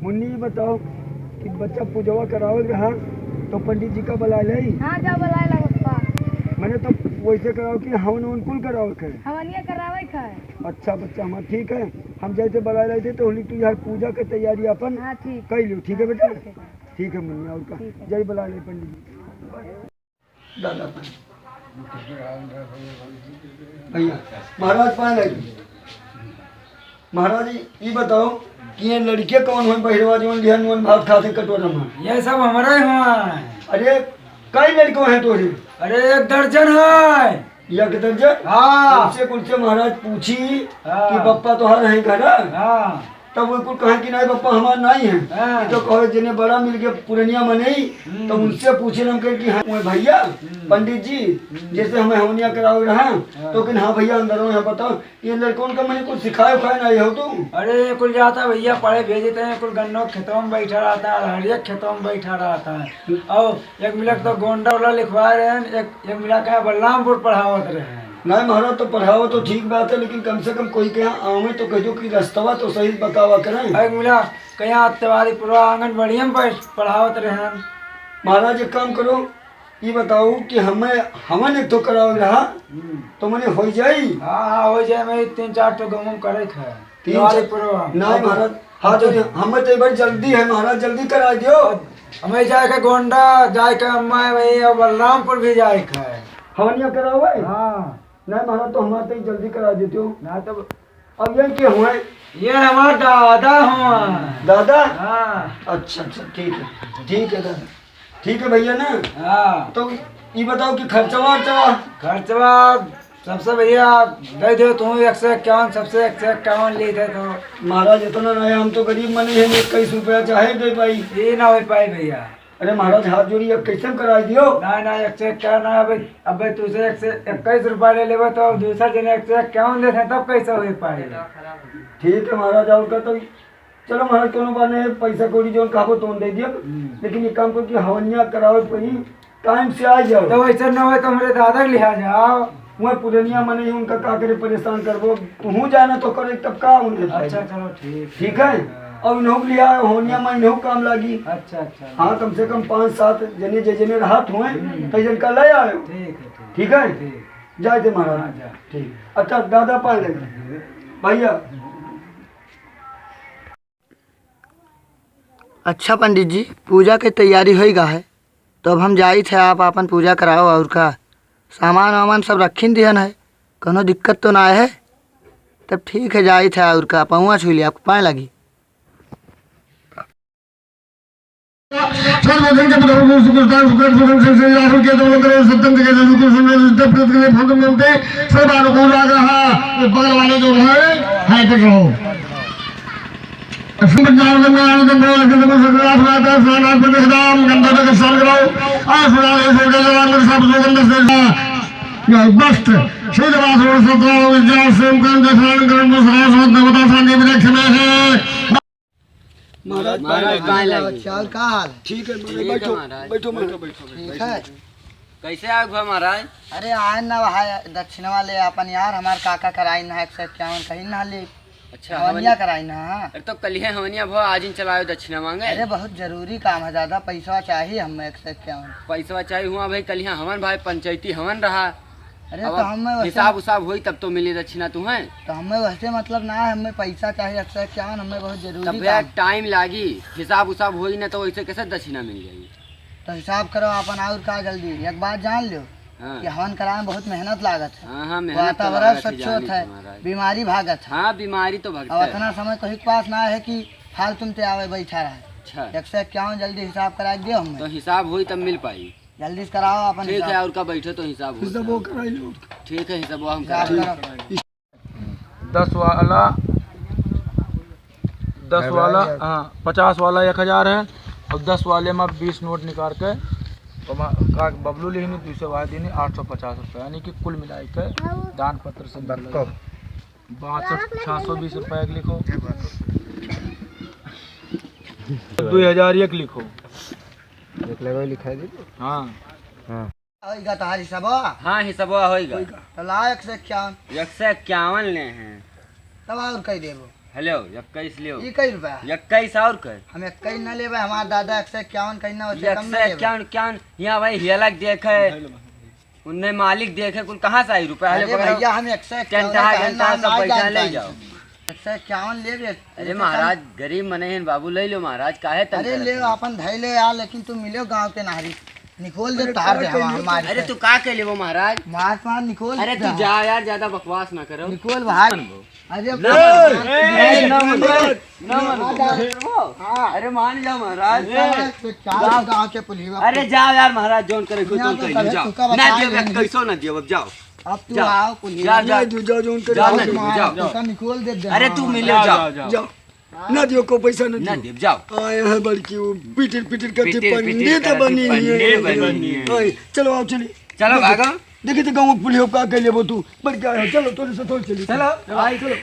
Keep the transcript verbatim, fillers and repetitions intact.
मुन्नी, ये बताओ कि बच्चा पूजवा करावे के रहा, तो पंडित जी का बुलाए लाई? हाँ, जा बुलाए ला पप्पा। मने तो वैसे कराओ कि हवन उवन कुल करावे के है। हवनिया करावे के है। अच्छा बच्चा हमार, ठीक है, हम जैसे बुलाए लाई थे तो होली तू यार पूजा के तैयारी अपन हाँ, ठीक। कर लियो, ठीक है बेटा? ठीक है। ठीक है मुन्नी, और का? ठीक है। जय बुलाए लाई पंडित जी। दादा पाए। भैया, महाराज पाए लगे। महाराज, ई बताओ कि ये लड़के कौन होए बहिरवा जौन लिहन वन भात खाते कटोरा में? ये सब हमारे हुआ है। अरे, कई लड़के हैं तोरे? अरे, एक दर्जन है। एक दर्जन? हाँ। उनसे, उनसे महाराज पूछी हाँ। कि पप्पा तोहार हैं घर? हाँ। तब वो कुल कहे कि नहीं पप्पा हमार नहीं है। हाँ। तो कहे जिन्हें बड़ा मिल गया पुरनिया मनई, हम्म। तो उनसे पूछे हम कहे कि हाँ वो भैया हम्म। पंडित जी हम्म। जैसे हमें हवनिया करावे रहा हाँ। तो कि हाँ भैया अंदर हो यहाँ बताओ ये लड़कन का मैंने कुछ सिखाए उखाए नहीं हो तू? अरे कुल जाता भैया पढ़े भेजे थे कुल गन्नो खेतों में बैठा रहता है हरिया खेतों में बैठा रहता है और एक मिला तो गोंडा वाला लिखवा रहे हैं एक, एक मिला का बलरामपुर पढ़ावत रहे हैं। नहीं महाराज तो पढ़ावो तो ठीक बात है लेकिन कम से कम कोई के यहाँ आवे तो कह दो कि रस्तवा तो सही बतावा करें। एक मिला कहीं तिवारी पुरवा आंगनबाड़िया में पढ़-, पढ़ावत रहे हैं। महाराज एक काम करो, ये बताओ कि हमें हवन एक तो करावे रहा हम्म। तो मने हो जाई? हाँ हाँ हो जाए मैं तीन चार तो गाँव में करे थे। तीन तिवारी चार पुरवा। नहीं महाराज, हाँ तो हमें तो एक बार जल्दी है महाराज, जल्दी करा दियो। हमें जाए के गोंडा जाए के अम्मा भाई और बलरामपुर भी जाए के है। हवनिया करावे? हाँ। नहीं महाराज तो हमारे तो जल्दी करा देते हो। ना तो अब ये के हुए? ये हमार दादा हुआ। दादा? हाँ। अच्छा अच्छा ठीक है, ठीक है दादा, ठीक है भैया ना। हाँ। तो ये बताओ कि खर्चवा वर्चवा? खर्चवा सबसे भैया दे दो तुम एक सौ इक्यावन, सबसे एक सौ इक्यावन ली थे तो। महाराज इतना नहीं, हम तो गरीब मने हैं, इक्कीस रुपया चाहे दे पाई। ये ना हो पाई भैया। अरे महाराज हाथ जोड़ी, अब कैसे हम कराई दियो? ना ना, एक सौ इक्यावन ना, अबे अबे तुझसे एक सौ इक्कीस रुपया ले लेबे तो दूसरा जने एक सौ इक्यावन देते हैं, तब कैसे हो पाए? ठीक है महाराज, और का तो चलो महाराज कोनो बात नहीं, पैसा कौड़ी जौन कहबो तौन दे दियो, हम्म। लेकिन ये काम करो कि हवनिया करावे पड़ी, टाइम से आ जाओ। तो वैसे ना हो तो हमारे दादा के लिहा जाओ। वह पुरनिया मने ही उनका का करे परेशान करबो, तू जाना तो करे तब का उनके अच्छा चलो ठीक ठीक है। हाँ। और इन्हों के लिहा होनिया में इन्हों काम लागी। अच्छा अच्छा। हाँ कम से कम पाँच सात जने जे जने रहत हुए हम्म। कई जन का ले आयो। ठीक है ठीक। ठीक है। ठीक। जाए दे महाराज। हाँ, जा। ठीक। अच्छा दादा पाए लगे भैया। अच्छा पंडित जी, पूजा के तैयारी होई गा है, तो अब हम जाइत है, आप आपन पूजा कराओ। और का सामान वामान सब रखिन दिहन है, कोनो दिक्कत तो ना है? तब ठीक है, जाइत है। और का पहुँच हुई आपको पाए लगी। सर्वजन के प्रभु सुकृतान सुकृत सुगम से से राहुल के दमन करे सत्यम के जल को सुन सत्य प्रति के फल मिलते सर्व अनुकूल आ रहा। ये बगल वाले जो है हाई पर रहो। सुमन नाम गंगा आनंद बोल के तुम सदा सुनाता स्नान पर देखदाम गंगा के स्नान कराओ। आ सुना ले सो के जवान सब सुगंध से ये वस्त्र श्री निवास और सदा विद्या से उनका स्नान करन को सदा सुगंध देवता शांति विलक्षण है। महाराज, महाराज, पाए लगी। अच्छा, और का हाल है? ठीक है, महाराज, ठीक है, बैठो, महाराज। बैठो, महाराज। बैठो, बैठो, ठीक बैठो, है। बैठो। कैसे आग हुआ, महाराज? अरे, आए ना, वहाँ दक्षिणवा ले अपन यार, हमार काका कराई ना, एक सौ इक्यावन कहीं ना ले। अच्छा, हवनिया हवनिया। कराई ना, हाँ। अरे, तो कल ही हवनिया भो, आज ही चलाओ दक्षिणा मांगे। अरे, बहुत जरूरी काम है, ज्यादा पैसा चाहिए हमें, एक सौ इक्यावन। पैसा चाहिए हुआ भाई, कल यहाँ हवन भाई, पंचायती हवन रहा। अरे, अब तो हमें वैसे हिसाब उसाब होई तब तो मिली दक्षिणा तुहें। तो हमें वैसे मतलब ना है, हमें पैसा चाहिए, एक सौ इक्यावन, हमें बहुत जरूरी तब भैया काम। टाइम लागी, हिसाब उसाब होई ना तो वैसे कैसे दक्षिणा मिल जाई? तो हिसाब करो अपन और का जल्दी। एक बात जान लो हाँ। कि हवन करावे में बहुत मेहनत लागत है। हाँ, हाँ, मेहनत तो वातावरण लागत है, स्वच्छ जानी होत है, तुम्हारा। बीमारी भागत है। हाँ, बीमारी तो भागता अब है। इतना समय कोई के पास ना है कि फालतू में ते आवे बैठा रहे। अच्छा। एक सौ इक्यावन जल्दी हिसाब करा के दियो हमें। तो हिसाब होई तब मिल पाई। जल्दी से कराओ अपन ठीक हिसाब। है, और का बैठो तो हिसाब हो हिसाब वो जाए। कराई लो। ठीक है, हिसाब वो हम हिसाब कराई। करो। दस वाला, दस वाला, हाँ, पचास वाला एक हजार है और दस वाले में बीस नोट निकाल के ओमा का बबलू लिखनी, दूसरे वाले देनी आठ सौ पचास रुपये, यानी कि कुल मिला के दान पत्र से मिला। बासठ, छः सौ बीस रुपये एक लिखो, दो हजार एक लिखो। एक लगा लिखा दीजिए। हाँ। हाँ। होइगा तोहार हिसाबवा? हाँ, हिसाबवा होइगा। तो ला एक सौ इक्यावन। एक सौ इक्यावन ले हैं। तब और कह देबो। हेलो, इक्कीस लियो। ई कई रुपया? इक्कीस और कर। हम इक्कीस ना लेबे, हमार दादा एक सौ इक्यावन कहीं ना होते, एक सौ इक्यावन, इक्यावन, यहाँ भाई हियलक देखे, उन्ने मालिक देखे, कुल कहाँ से आई रुपया? हेलो, अरे पकड़ो। भैया, हम एक सौ इक्यावन टेंटा, कहे टेंटा ना, सब ना पैसा जानता ले है। जाओ। एक सौ इक्यावन लेबे। अरे महाराज, गरीब मने हैं बाबू, ले लो महाराज, काहे तंग अरे करत ले, हो? अपन धई ले यार, लेकिन तू मिलो गाँव के नारी, निकोल दे अरे तार का दे हवा कहिए? हमारी अरे से। तू का कह लेबो महाराज? मार मार निकोल अरे दे तू हवा। जा यार, ज्यादा बकवास ना करो। निकोल भाई। अरे ए, बाबा, ए, ए, ना मन, ना मन। हाँ। अरे मान जाओ महाराज। ए, तो चार गाँव के पुलिस अरे जाओ यार महाराज, जोन करे कोई यहाँ तो तोन कहिए, जाओ। ना दियो, कैसो ना दियो, अब जाओ। अब तू जाओ। आओ, कुल जा, जा। नहीं, तू जा, जोन करे जा, कोई नहीं, तोन जाओ। पैसा निकोल दे दे, अरे, हाँ। तू मिले, जाओ, जाओ। जाओ, जाओ। हाँ। ना दियो, को पैसा ना ना दियो। दियो, जाओ। आए हैं बड़की, वो पिटिर, पिटिर करती पिटिर, पिटिर पंडित करती बनी पंडित है। बनी है। आए, चलो, आओ, चलिए। चलो, देखो, भागो। देखो तो गाँव पुलियो का कह लेबो तू, बड़का है, चलो, थोड़े से थोड़े चलिए। चलो, चलो, भाई। चलो।